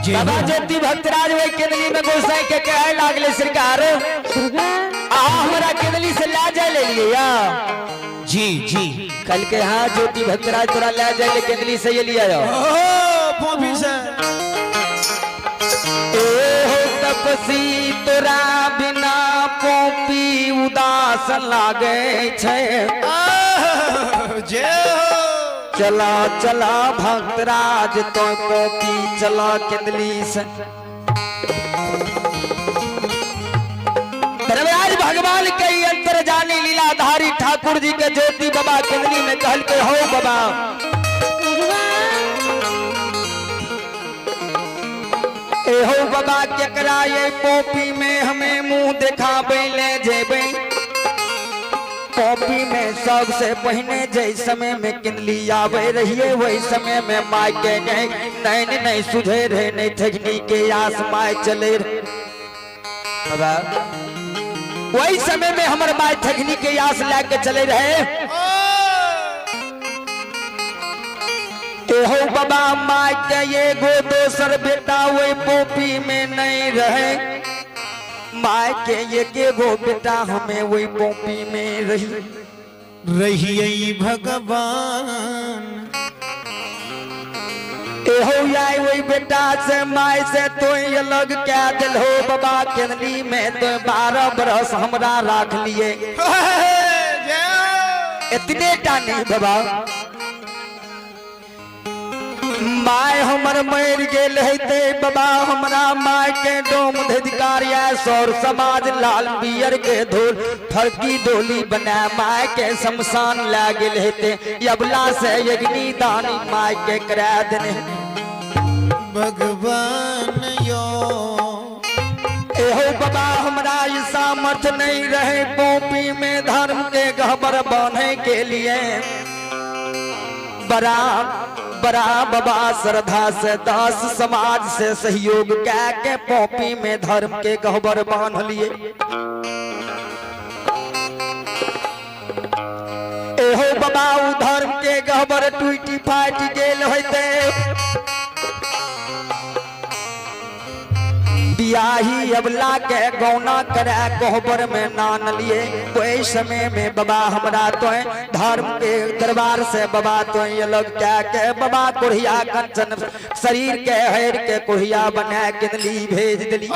बाबा ज्योति भक्तराज वही केंदली में गोसाई के कहे लागले सरकार आ हमरा केंदली से ला जाए ले लिए या। जी जी। कल के हाँ ज्योति भक्तराज तोरा ला जाए ले केंदली से ये लिया जाओ। ओ पोपी से। ए हो तपसी तोरा बिना पोपी उदास लागे छे। जय हो। चला चला भक्तराज तो पोपी चला केंदली से। धर्मराज भगवान के अंतर जानी लीलाधारी ठाकुर जी के ज्योति बाबा केंदली में कहल के हो बाबा एहो बाबा केकरा ये पोपी में हमें मुंह देखाबे ले जेबे। पोपी में सबसे पहिने जै समय में किनली आवे रहिए वही समय में माय के गए नैन नहीं सुझे रहे नहीं ठगनी के आस my चले रहे। बाबा वही समय में हमर my ठगनी के आस ला के चले रहे। एहो बाबा my के एगो दोसर बेटा वही पोपी में नहीं रहे। My के एक एगो बेटा हमें वही पोपी में रही रहिए भगवान। एहो आय वही बेटा से my से तो अलग क्या दिल हो बाबा केंदली में तो 12 बरस हमरा राख लिए। इतने टा नहीं बाबा my हमर मर गेल हेते बाबा हमरा my के डोम अधिकार या सौर समाज लाल पियर के धूल फरकी डोली बना my के शमशान ला गेल हेते यबला से अग्नि दानी my के करा देने। भगवान यो एहो बाबा हमरा ई सामर्थ्य नहीं रहे पोपी में धर्म के गहबर बांधे के लिए। बड़ा बड़ा बाबा श्रद्धा से दास समाज से सहयोग कै के पोपी में धर्म के गहबर बांध लिए। एहो बाबा उ धर्म के गहबर टूटी फाटि गेल होते। बियाही अबला के गौना करे कोहबर में नान लिए। वही समय में बाबा हमरा तो धर्म के दरबार से बाबा तो अलग क्या के बाबा कोढ़िया कंचन शरीर के हेर के कोढ़िया बना के दिली भेज दिली।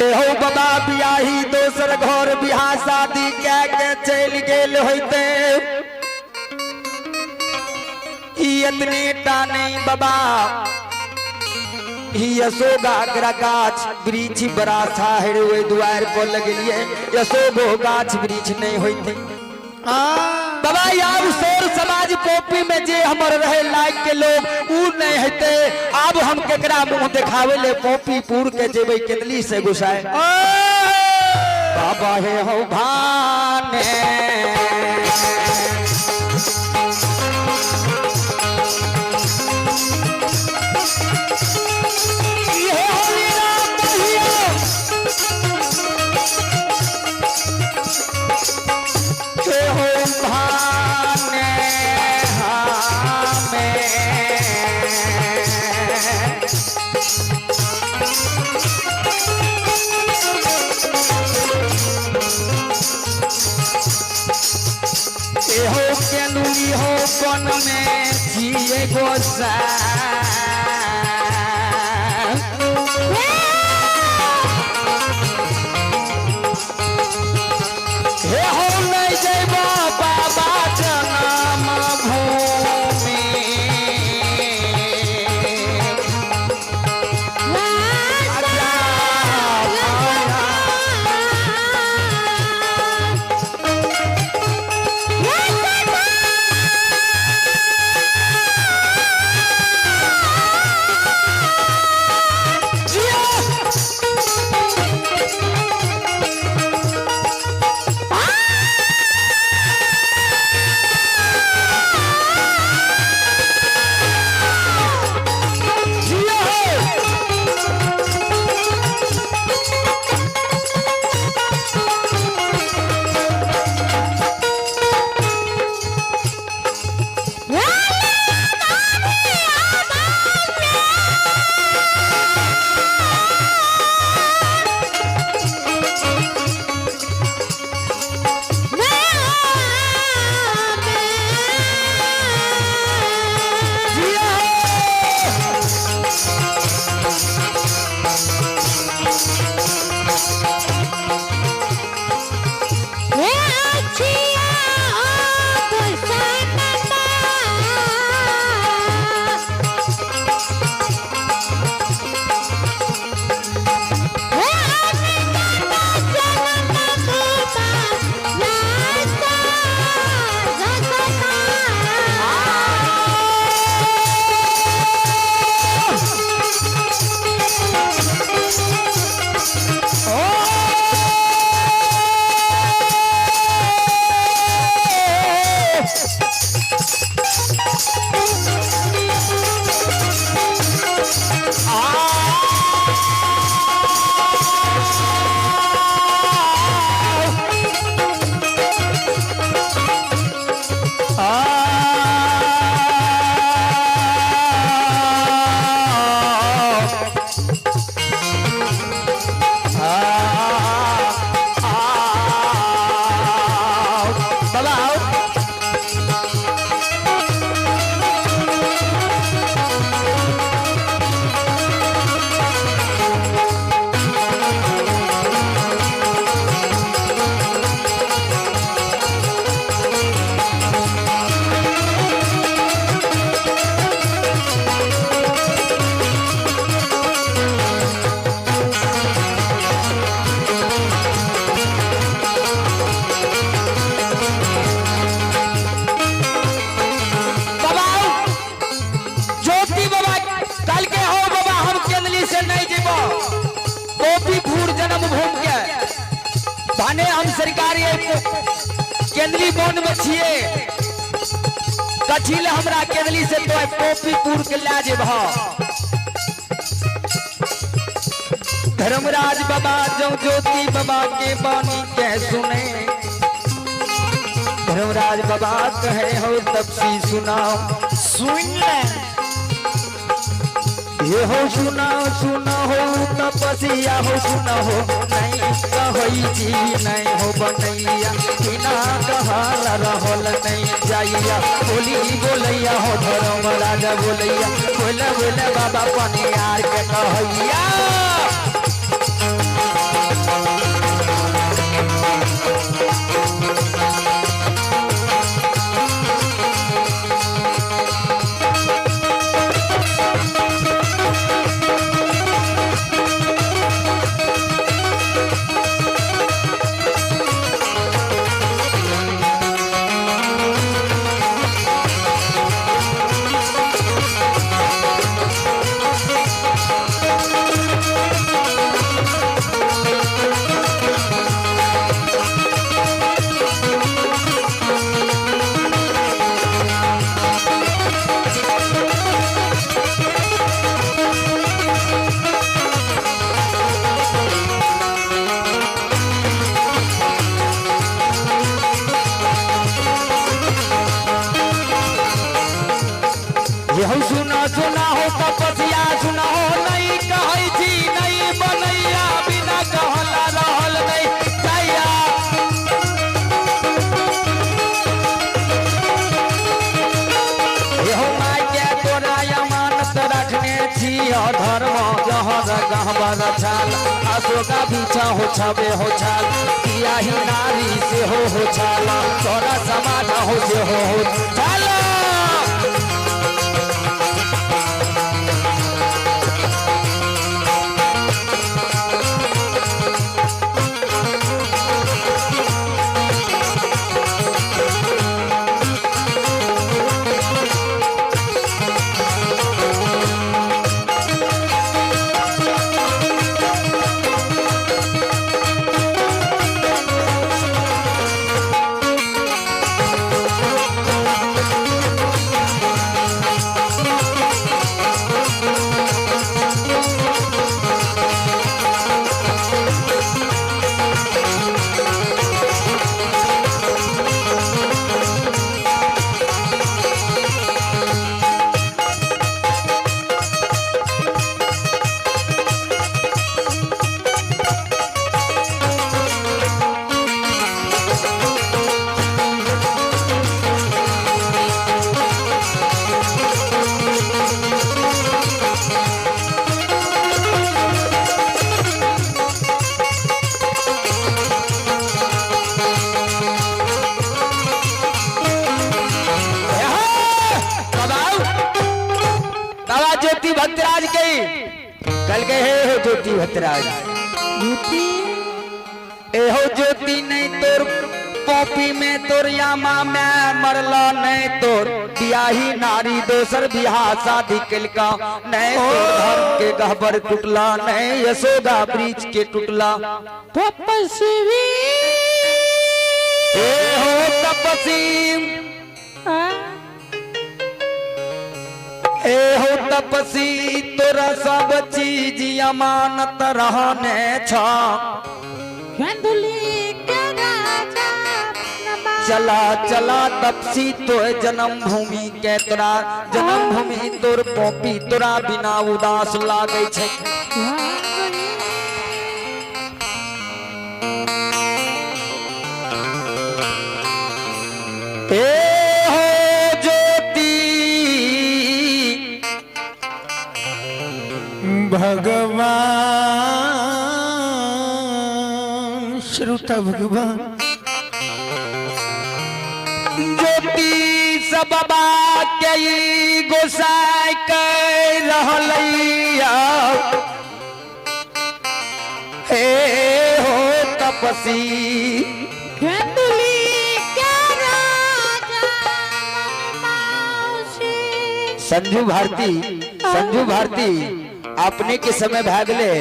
एहो बाबा बियाही दोसर घर बियाह शादी कै के चल गेल होते। इतने टा नहीं बाबा यशोगा गाछ वृक्ष बड़ा छाहर ओहि दुआर पर लगलिए यशोगो गाछ वृक्ष नहीं होते। बाबा आब सौर समाज पोपी में जे हमर रहे लायक के लोग उ नहीं हेते। आब हम केकरा मुंह देखावे ले पोपी पूर के जेबै केंदली से घुसाए। बाबा हे हो भाने हो कोन में जिए गोसा हे हो नहीं जैबा बाबा जनम भूमि। केंद्री वन में छिए, कथी ले हमरा केंद्री से तो पोपीपुर के ला जेबह। धर्मराज बाबा जो ज्योति बाबा के बानी के सुने, धर्मराज बाबा कहे हो तपसी सुनाओ। सुन ले। ये हो सुनाओ सुनाओ तपसिया हो सुनाओ, नहीं कहई जी नहीं हो बनैया, बिना कहल रहल नहीं जाइया। बोली बोलैया हो धर्मराज बोलैया, बोले बोले बाबा पनियार के कहैया। यहु सुना सुना हो तपस्या सुना हो, नहीं कहै छी नहीं बनैया, बिना कहला रहल नहीं जाइया। यहु my के तोरा अमानत रखने छी, अधर्म जहर गहबर छाल, अशोका पीछा हो छबे हो छाल, किया ही नारी से हो छाल, तोरा समाज हो से हो छाल। बाबा ज्योति भक्तराज के कल के हे हो ज्योति भक्तराज, ए हो ज्योति नहीं तोर पॉपी में तोर यामा में मरला नहीं तोर बियाही नारी दोसर बियाह शादी कलका, नहीं तोर धर्म के गहबर टूटला, नहीं यशोदा ब्रिज के टूटला। तपस्वी ए हो तपस्वी, ए हो तपसी तोरा सब चीज अमानत रहने छा। चला चला तपसी तो जन्म भूमि के तोरा, जन्म भूमि तोर पॉपी तोरा बिना उदास लागे छे। ए हो ज्योति भगवान, श्रोता भगवान ज्योति सब बाबा के गोसाई के रहलैया। हे हो तपसी संजू भारती, संजू भारती अपने के समय भागले।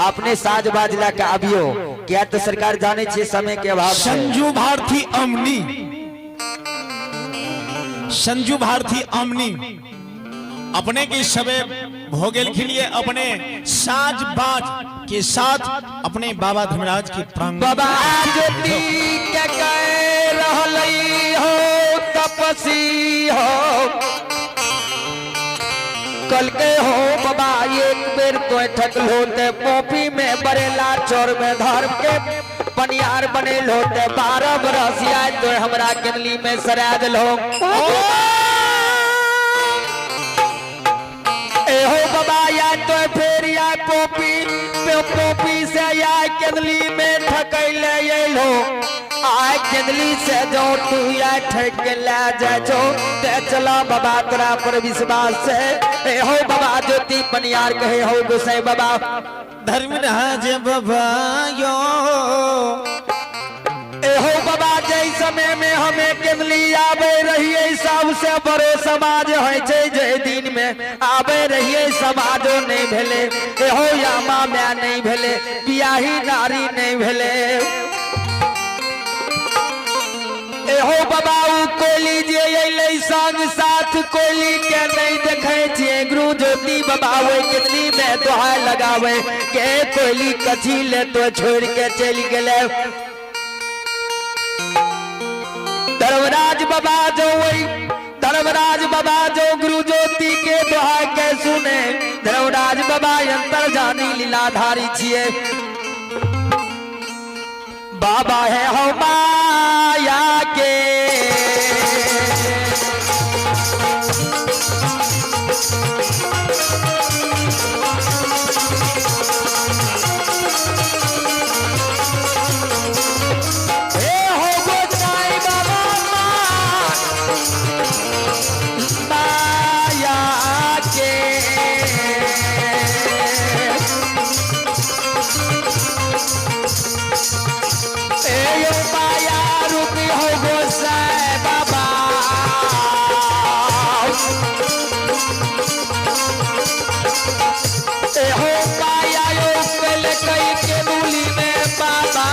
अपने साज बाज ला के आबियो, किया तो सरकार जाने छिए समय के अभाव से। संजू भारती अमनी, संजू भारती अमनी अपने के सबे भोगेल के लिए अपने साज बाज के साथ अपने बाबा धर्मराज के प्रांगण। बाबा ज्योति के कह रहलई हो तपसी हो, कल के हो बाबा एक बेर तो ठकलो ते पोपी में बरेला चोर में धर्म के पनियार बने लो ते 12 बरस आए तो हमरा केंदली में सरा दिलो। ए हो बाबा या तो फेर या पोपी पे पोपी से या केंदली में ठकैले एलो, आय केंदली से जो तू या ठक के ले जा जो ते चला बाबा तोरा पर विश्वास से। ए हो बाबा ज्योति पनियार कहे हो गोसाई बाबा धर्मराज बाबा यो। ए हो बाबा जै समय में हमें केंदली आबे रहिए सबसे बड़ो समाज है छै, जै दिन में आबे रहिए समाजो नहीं भेले, ए हो यामा माय नहीं भेले, बियाही नारी नहीं भेले। ए हो बाबा उ कोयली जे अइलै संग साथ कोयली के नहीं देखे छियै, गुरु ज्योति बाबा ओहि केंदली में दोहा लगावे के कोयली कथी ले तो छोड़ के चलि गेलै। धर्मराज बाबा जो वही धर्मराज बाबा जो गुरु ज्योति के दोहा के सुने, धर्मराज बाबा अंतर जानी लीलाधारी छिए, बाबा है हो माया के। हे हो गोसाई बाबा माया के। ए यो माया रूपी हो गोसाई बाबा, ए हो माया यो कल कई के मूली में बाबा।